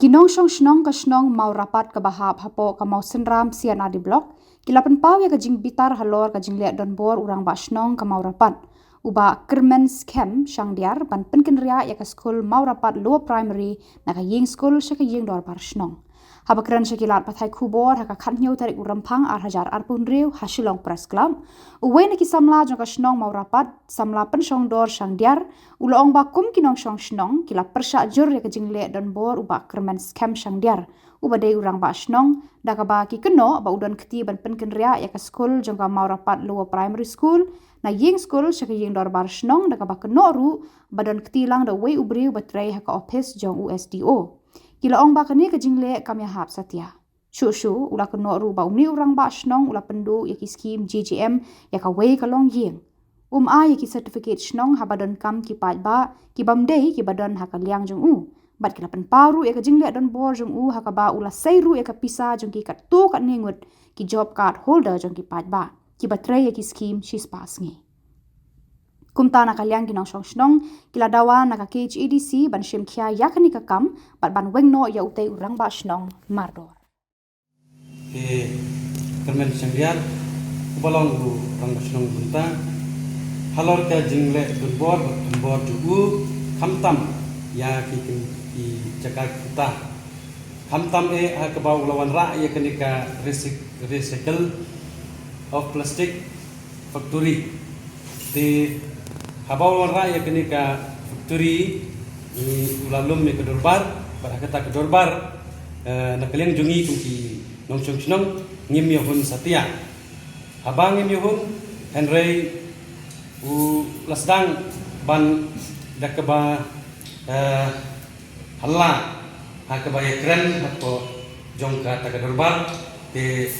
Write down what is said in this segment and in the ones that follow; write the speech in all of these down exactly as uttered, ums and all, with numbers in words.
Ki nongshong shnong ka shnong Mawrapat kaba hap hapoh ka Mawsynram C and R D Block ki la pynpaw ïa ka jingbitar halor ka jingleh donbor u rangbah shnong ka Mawrapat, u Bah Kyrmen Skhem Shangdiar, ban pynkynriah ïa ka skul Mawrapat Lower Primary na ka ïing skul sha ka ïing dorbar shnong. Haba kren sha ki lad pathai khubor ha ka khathynñiew tarik u Rymphang ar hajar arphew hynriew ha Shillong Press Club, uwei na ki samla jong ka shnong Mawrapat, samla Pynshongdor Shangdiar, u la ong ba kum ki nongshong shnong ki la pyrshah jur ïa ka jingleh donbor u Bah Kyrmen Skhem Shangdiar, uba dei u rangbah shnong, da kaba ki kynnoh ba u don kti ban pynkynriah ïa ka skul jong ka Mawrapat Lower Primary School na ïing skul sha ka ïing dorbar shnong, da kaba kynnoh ruh ba don kti lang da uwei u briew ba trei ha ka ophis jong u S D O. Ki la ong ba kane ka jingleh kam ïahap satia. Shuh shuh u la kynnoh ruh ba une u rangbah shnong u la pynduh ïa ki skim J J M ïa kawei ka longïing. Um ai ïa ki certificate shnong haba donkam ki paidbah ki bym dei kiba don ha ka liang jong u. Bad ki la pynpaw ruh ïa ka jingleh donbor jong u ha kaba u la sei ruh ïa ka pisa jong ki katto katne ngut ki job card holder jong ki paidbah kiba trei ïa ki skim shispah sngi. Kumta na ka liang ki nongshong shnong ki la dawa na ka K H A D C ban shim khia ïa kane ka kam bad ban weng noh ïa utei u rangbah shnong mardor. Te Kyrmen Shangdiar, uba long u rangbah shnong mynta, halor ka jingleh donbor bad donbor jong u, khamtam ïa ki, ki, ki jaka ki khuta, khamtam eh ha kaba u la wanrah ïa kane ka recyc-, recycle of plastic factory. Te haba u wanrah ïa kane ka factory, u la lum ïa ka dorbar, bad ha kata ka dorbar, eh, na ka liang jong ngi kum ki nongshong shnong ngim ïahun satia. Haba ngim ïahun, hynrei u la sdang ban da kaba, eh, halla ha kaba ïakren hapoh jong kata ka dorbar. Te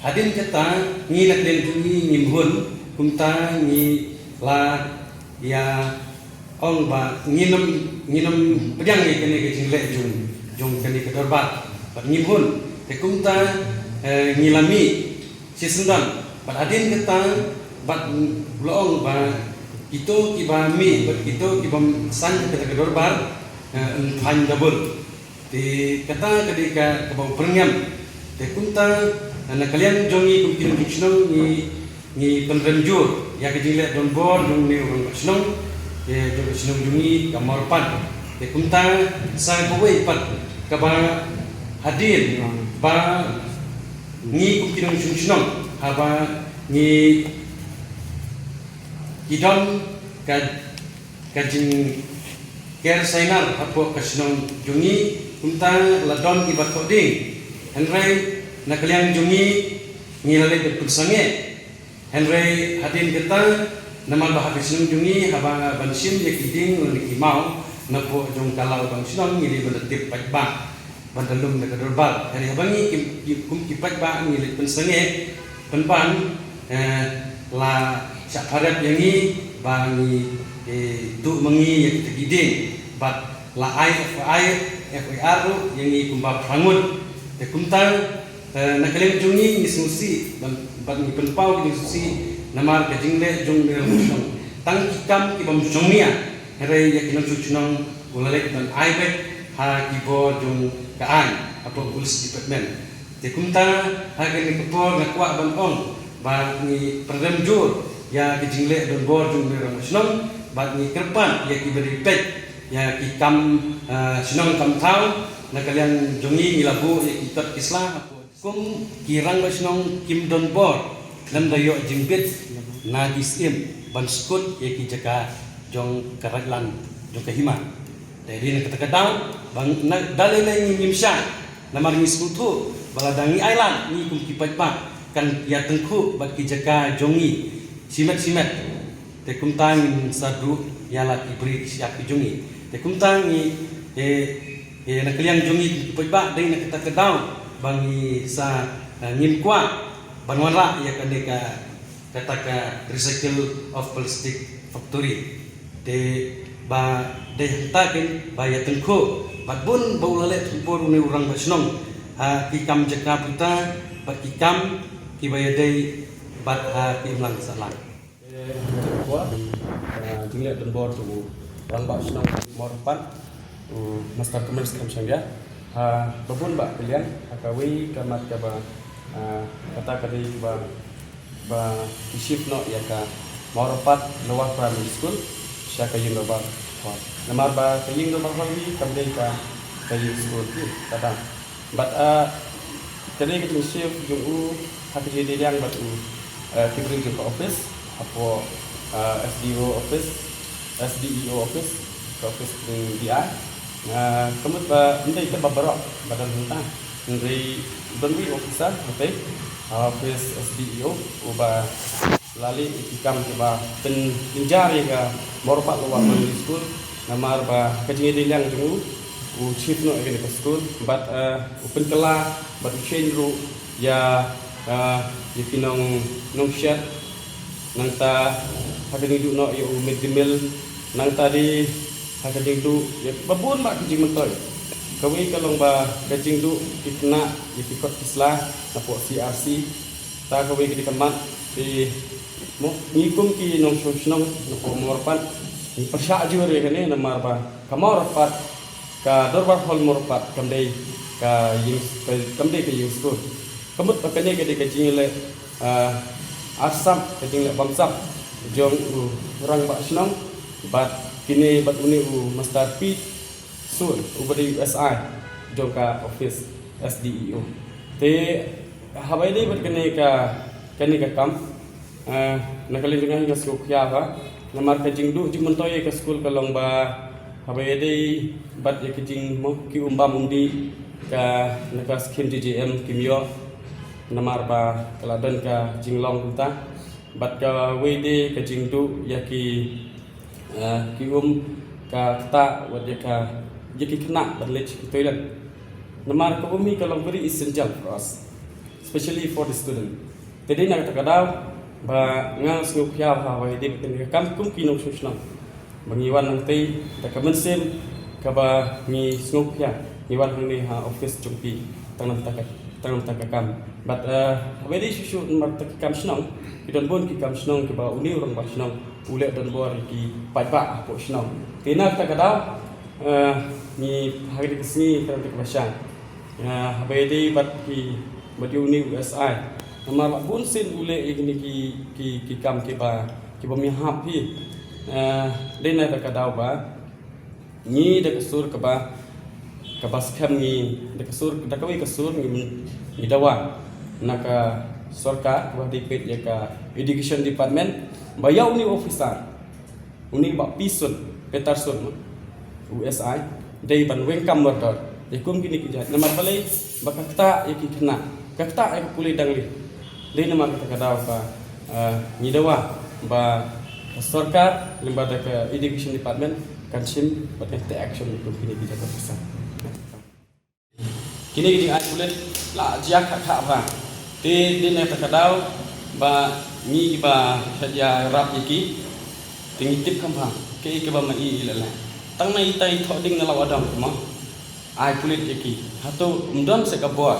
hadien kata ngi na ka liang jong ngi ngim hun, kumta ngi la ïa ong ba ngin ym, ngin ym pdiang ïa kane ka jingleh jong, jong kane ka dorbar. Bad ngim hun, te kumta, eh, ngi la mih shisyndon. Bad hadien kata, bad u la ong ba kito kiba mih bad kito kibym saiñ ha kata ka dorbar, eh, yn fine double. Te kata ka dei ka, kaba u pyrngem. Te kumta, eh, na ka liang jong ngi kum ki nongshong shnong ngi, ngi pynrem jur ïa ka jingleh donbor jong une u rangbah shnong, eh, jong ka shnong jong ngi ka Mawrapat. Te kumta sa kawei pat kaba hadien ba ngi kum ki nongshong shnong, haba ngi, ki don ka, ka jingker sainar hapoh ka shnong jong ngi, kumta la don kiba thoh ding. Hynrei na ka liang jong ngi ngi la leit ban pynsangeh. Hynrei hadien kata, namar ba ha ka shnong jong ngi haba ban shim ïa ki dieng lane ki maw napoh jong ka law bang shnong, ngi dei ban da tip paidbah ban da lum da ka dorbar. Hynrei haba ngi ki, ki, kum ki paidbah ngi leit pynsangeh pynban, eh, la shah pharep ïa ngi ba ngi, eh, tuh ma ngi ïa kita ki dieng, bad la ai F I R, F I R ruh ïa ngi kumba phra ngut. Te kumta, eh, na ka liang jong ngi ngi sngewsih bad, bad ngi pynpaw ka jingsngewsih namar ka jingleh jong une u rangbah shnong. Tang ki kam kibym shongnia, hynrei ïa ki nongshong shnong u la leit ban ai beit ha ki bor jong ka aiñ hapoh Police Department. Te kumta ha kane ka por nga kwah ban ong ba ngi pynrem jur ïa ka jingleh donbor jong une u rangbah shnong, bad ngi kyrpad ïa kiba dei peit ïa ki kam, eh, shnong kam thaw na ka liang jong ngi, ngi la buh ïa ki kot ki sla hapoh. Kum ki rangbah shnong kim don bor, lymda ïoh jingbit na ki syiem ban skud ïa ki jaka jong ka raitlang jong ka hima. Te dei na kata ka daw ba na da lei lei ngi ngim shah, namar ngi sngewthuh ba lada ngi ailad, ngi kum ki paidbah kan ïa tyngkhuh bad ki jaka jong ngi shimet shimet. Te kumta ngin sa duh ïa la ki bri ki shyiap ki jong ngi. Te kumta ngi, eh, eh, na ka liang jong ngi ki paidbah, dei na kata ka daw ba ngi sa, eh, ngim kwah ban wanrah ïa kane ka, kata ka recycle of plastic factory. Te ba dei hangta kin ba ïa tyngkhuh bad bun ba u la leh thymmai une u rangbah shnong ha ki kam jaka puta bad ki kam kiba ïadei bad ha ki imlang sahlang. Te, ah, jingleh donbor jong u rangbah shnong Mawrapat, u Master Kyrmen Skhem Shangdiar. Ha, ba bun ba ka liang, ha kawei ka mat kaba, ah, kata ka dei ba, ba ki shift noh ïa ka Mawrapat Lower Primary School sha ka Ïing Dorbar Hall. Namar ba ka Ïing Dorbar Hall hi kam dei ka, ka ïing school hi, ka dang. Bad, ah, ka dei ka jingshift jong u ha ka jingdei liang bad u, ah, ki briew jong ka office, hapoh, ah, S D O office, S D E O office, ka office jong D I. Ah, ka mut ba ym dei kaba baroh ba don hangta. Hynrei don uwei u officer hangtei, ah, office S D E O, uba la leh ïa ki kam kiba pynjynjar ïa ka Mawrapat Lower Primary School. Namar ba ka jingïadei liang jong u, u shift noh ïa kane ka school bad, eh, u pynkylla bad u change ruh ïa, eh, ïa ki nong, nongshet. Nangta ha ka jingduh noh ïa u mid day meal. Nangta dei ha ka jingduh ïa ba bun ba ki jingmyntoi. Kawei ka long ba ka jingduh ki khynnah ïa ki kot ki sla napoh C R C. Ta kawei ka dei ka mat, te mo, ngi kum ki nongshong shnong napoh Mawrapat, ngi pyrshah jur ïa kane namar ba ka Mawrapat, ka Dorbar Hall Mawrapat kam dei ka ïing, ka, kam dei ka ïing school. Ka mut ba kane ka dei ka jingleh, ah, arsap, ka jingleh bamsap jong u rangbah shnong bad kine bad une u Master P Sun, uba dei u S I jong ka office S D E O. Te haba ïadei bad kane ka, kane ka kam, eh, na ka liang jong nga hi nga sngewkhia bha namar ka jingduh jingmyntoi ïa ka skul ka long ba haba ïadei bad ïa ka jing mo ki um bam um dih ka na ka skim J J M kim ïoh namar ba ka la don ka jinglong kumta. Bad kawei de ka jingduh ïa ki, eh, ki um, ka ktah wat ïa ka, ïa ki khynnah ban leit sha ki toilet. Namar ka um hi ka long very essential for us, especially for the student. Te dei na kata ka daw ba nga sngewkhia bha ba ïadei bad kane ka kam kum ki nongshong shnong ba ngi wan nangtei da ka mynsiem kaba ngi sngewkhia, ngi wan hangne ha office jong phi tang namar kata ka, tang namar kata ka kam. Bad, eh, haba ïadei shuh shuh namar kata ki kam shnong, ki don bun ki kam shnong kiba une u rangbah shnong u leh donbor ïa ki paidbah hapoh shnong. Te na kata ka daw, eh, ngi ha kane ka sngi, ka dei kaba shai, eh, haba ïadei bad ki, bad ïa une u S I, namar ba bun sien u leh ïa kine ki, ki, ki kam kiba, kiba ym ïahap hi. Eh, dei na kata ka daw ba ngi da ka sur kaba, kaba skhem ngi, da ka sur, da kawei ka sur ngi, ngi dawa na ka sorkar kaba dei peit ïa ka Education Department ba ïa une u officer, une u Bah P Sun, Peter Sun, u S I, dei ban weng kam mardor ïa kum kine ki jait. Namar balei? Ba ka ktah ïa ki khynnah, ka ktah ïa ka pule dang lieh. Dei namar kata ka daw ba, ah, ngi dawa ba ka sorkar lyngba da ka Education Department kan shim bad kan take action kum kine ki jaka pisa. Kine ki jingai pulit la jia kha kha bha. Te dei na kata ka daw ba ngi kiba shah ïarap ïa ki te ngi tip kham bha kaei kaba ma i i la leh. Tang na itai thoh ding na la wadang kumno. Ai pulit ïa ki. Hato ym don sa ka bor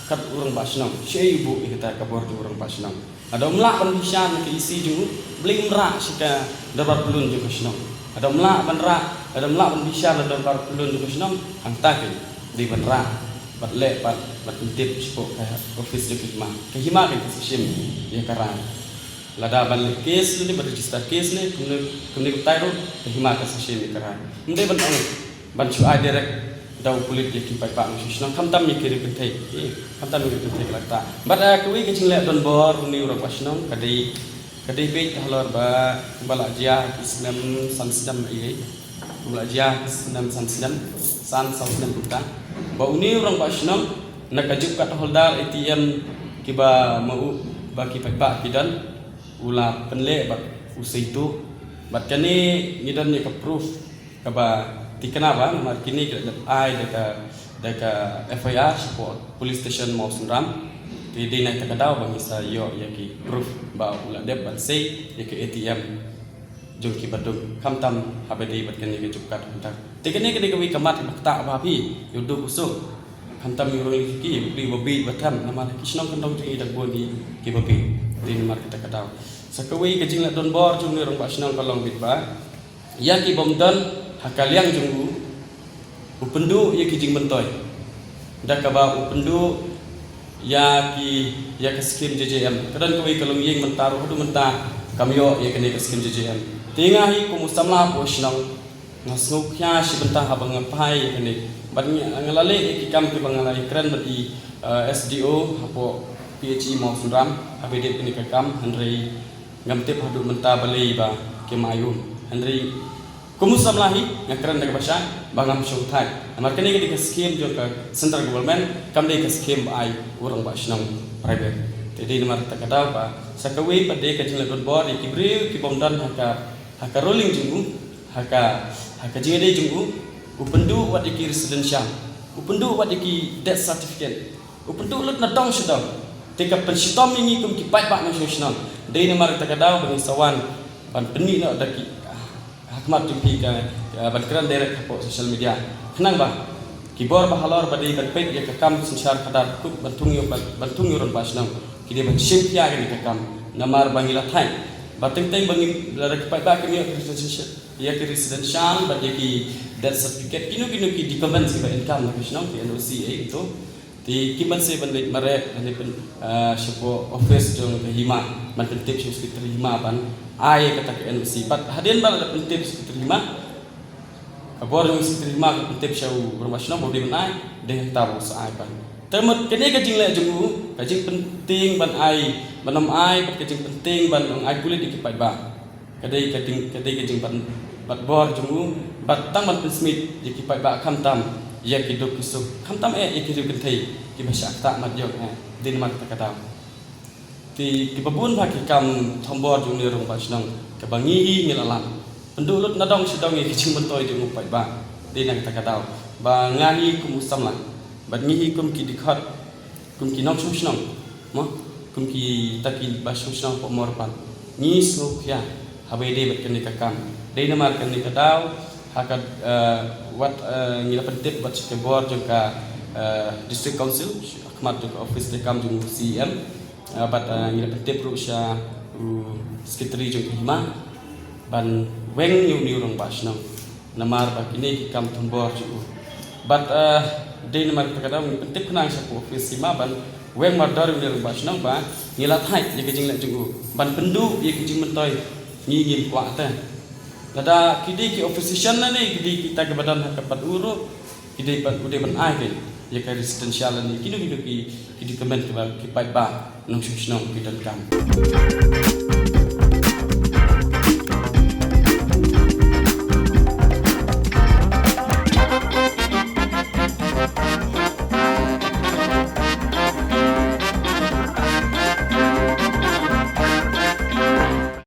kat u rangbah shnong? Shaei u buh ïa kata ka bor jong u rangbah shnong? Lada ym lah ban bishar na ka E C jong u, balei ym rah sha ka dorbar pyllun jong ka shnong? Lada ym lah ban rah, lada ym lah ban bishar na dorbar pyllun jong ka shnong, hangta keiñ dei ban rah bad leh pat bad pyntip shapoh ka office jong ka hima. Ka hima keiñ ka sa shim ïa ka rai. Lada ban leh case ne, ban register case ne, kumne, kumne kumtai ruh, ka hima ka sa shim ïa ka rai. Ym dei ban ong ban shu ai direct da u pulit ïa ki paidbah nongshong shnong, khamtam ïa ki riew kynthei. Eh, khamtam ïa ki riew kynthei ka la ktah. Bad, eh, kawei ka jingleh donbor une u rangbah shnong ka dei, ka dei beit halor ba, ba la jia ki snem san snem ïa, ba la jia ki snem san snem, san san snem kumta, ba une u rangbah shnong na ka job card holder, A T M kiba ma u, ba ki paidbah ki don, u la pynleh bad u sa ïathuh. Bad kane ngi don ïa ka proof kaba thikna bha, namar kine ki la dep ai da ka, da ka F I R shapoh Police Station Mawsynram. Te dei na kata ka daw ba ngi sa ïoh ïa ki proof ba u la dep ban sei ïa ka A T M jong ki baduk, khamtam haba dei bad kane ka job card holder. Te kane ka dei kawei ka mat kaba ktah bha phi ïa u duk u suk. Khamtam ïa u rong ïa ki, ïa u pli ba bieit ba them, namar ki shnong kyndong jong ngi dang bun ki ba bieit. Dei namar kata ka daw. Sa kawei ka jingleh donbor jong une u rangbah shnong ka long beit ba ïa ki bym don ha ka liang jong u, u pynduh ïa ki jingmyntoi. Da kaba u pynduh ïa ki, ïa ka skim J J M. Ka don kawei ka longïing mynta ruh haduh mynta kam ïoh ïa kane ka skim J J M. Te nga hi kum u samla hapoh shnong, nga sngewkhia shi bynta haba nga phai ïa kane. Bad nga, nga la leh ïa ki kam kiba nga la ïakren bad i, eh, S D O hapoh P H E Mawsynram, haba dep kane ka kam, hynrei ngam tip haduh mynta balei ba kim ai um. Hynrei kum u samla hi, nga kren da kaba shai ba ngam shongthait. Namar kane ka dei ka skim jong ka central government, kam dei ka skim ba ai u rangbah shnong private. Te dei namar kata ka daw ba sa kawei pat dei ka jingleh donbor ïa ki briew kibym don ha ka, ha ka ruling jong u, ha ka, ha ka jingïadei jong u, u pynduh wat ïa ki residential, u pynduh wat ïa ki death certificate, u pynduh lut na dong sha dong. Te ka pynshitom ïa ngi kum ki paidbah nongshong shnong. Dei namar kata ka daw ba ngi sa wan ban pyni noh da ki, ha khmat jong phi ka, ka ban kren direct hapoh social media. Khnang ba ki bor ba halor ba dei ban peit ïa ka kam synshar khadar kut ban thung ïa u, ban, ban thung ïa u rangbah shnong, ki dei ban shim khia ïa kane ka kam. Namar ba ngi la thait ba teng teng ba ngi, lada ki paidbah kim ïoh residential, ïa ki residential bad ïa ki death certificate, kino kino ki documents kiba in kam na ka shnong, ki N O C ei to. Te kim banse ban leit mareh, ban leit pyn, ah, shapoh office jong ka hima, ban pyntip sha u secretary hima ban ai kata ka N O C. Bad hadien ba la pyntip secretary hima, ka bor jong secretary hima ka pyntip sha u rangbah shnong ba u dei ban ai, dei hangta ba u sa ai pat. Te mut kane ka jingleh jong u, ka jingpynting ban ai, ban ym ai, bad ka jingpynting ban ym ai pulit ïa ki paidbah, ka dei ka ding, ka dei ka jingbat, bat bor jong u, bad tang ban pynsmit ïa ki paidbah khamtam ïa ki duk ki suk, khamtam eh ïa ki riew kynthei kiba shah ktah mat ïong eh, dei namar kata ka daw. Te kiba bun bha ki kam thombor jong une u rangbah shnong kaba ngi hi ngi la lam. Pynduh lut na dong sha dong ïa ki jingmyntoi jong u paidbah. Dei na kata ka daw ba nga hi kum u samla bad ngi hi kum ki dkhot, kum ki nongshong shnong, mo, kum kita kiba shong shnong hapoh Moorpan, ngi sngewkhia haba ïadei bad kane ka kam. Dei namar kane ka daw ha ka, eh, wat, eh, ngi la pyntip bad sha ka bor jong ka, eh, District Council, ha khmat jong ka office treikam jong u C E M, eh, bad, eh, ngi la pyntip ruh sha u secretary jong ka hima ban weng ïa une u rangbah shnong. Namar ba kine ki kam thombor jong u. Bad, eh, dei namar kata ka daw ngi pyntip khnang sha ka office hima ban weng mardor ïa une u rangbah shnong ba ngi la thait ïa ka jingleh jong u ban pynduh ïa ka jingmyntoi, ngi ngim kwah te. Lada ki dei ki opposition lane ki dei kita kiba don ha ka pat u ruh, ki dei ban, u dei ban ai kein ïa ka residential lane kino kino ki, ki document kiba ki paidbah nongshong shnong ki donkam.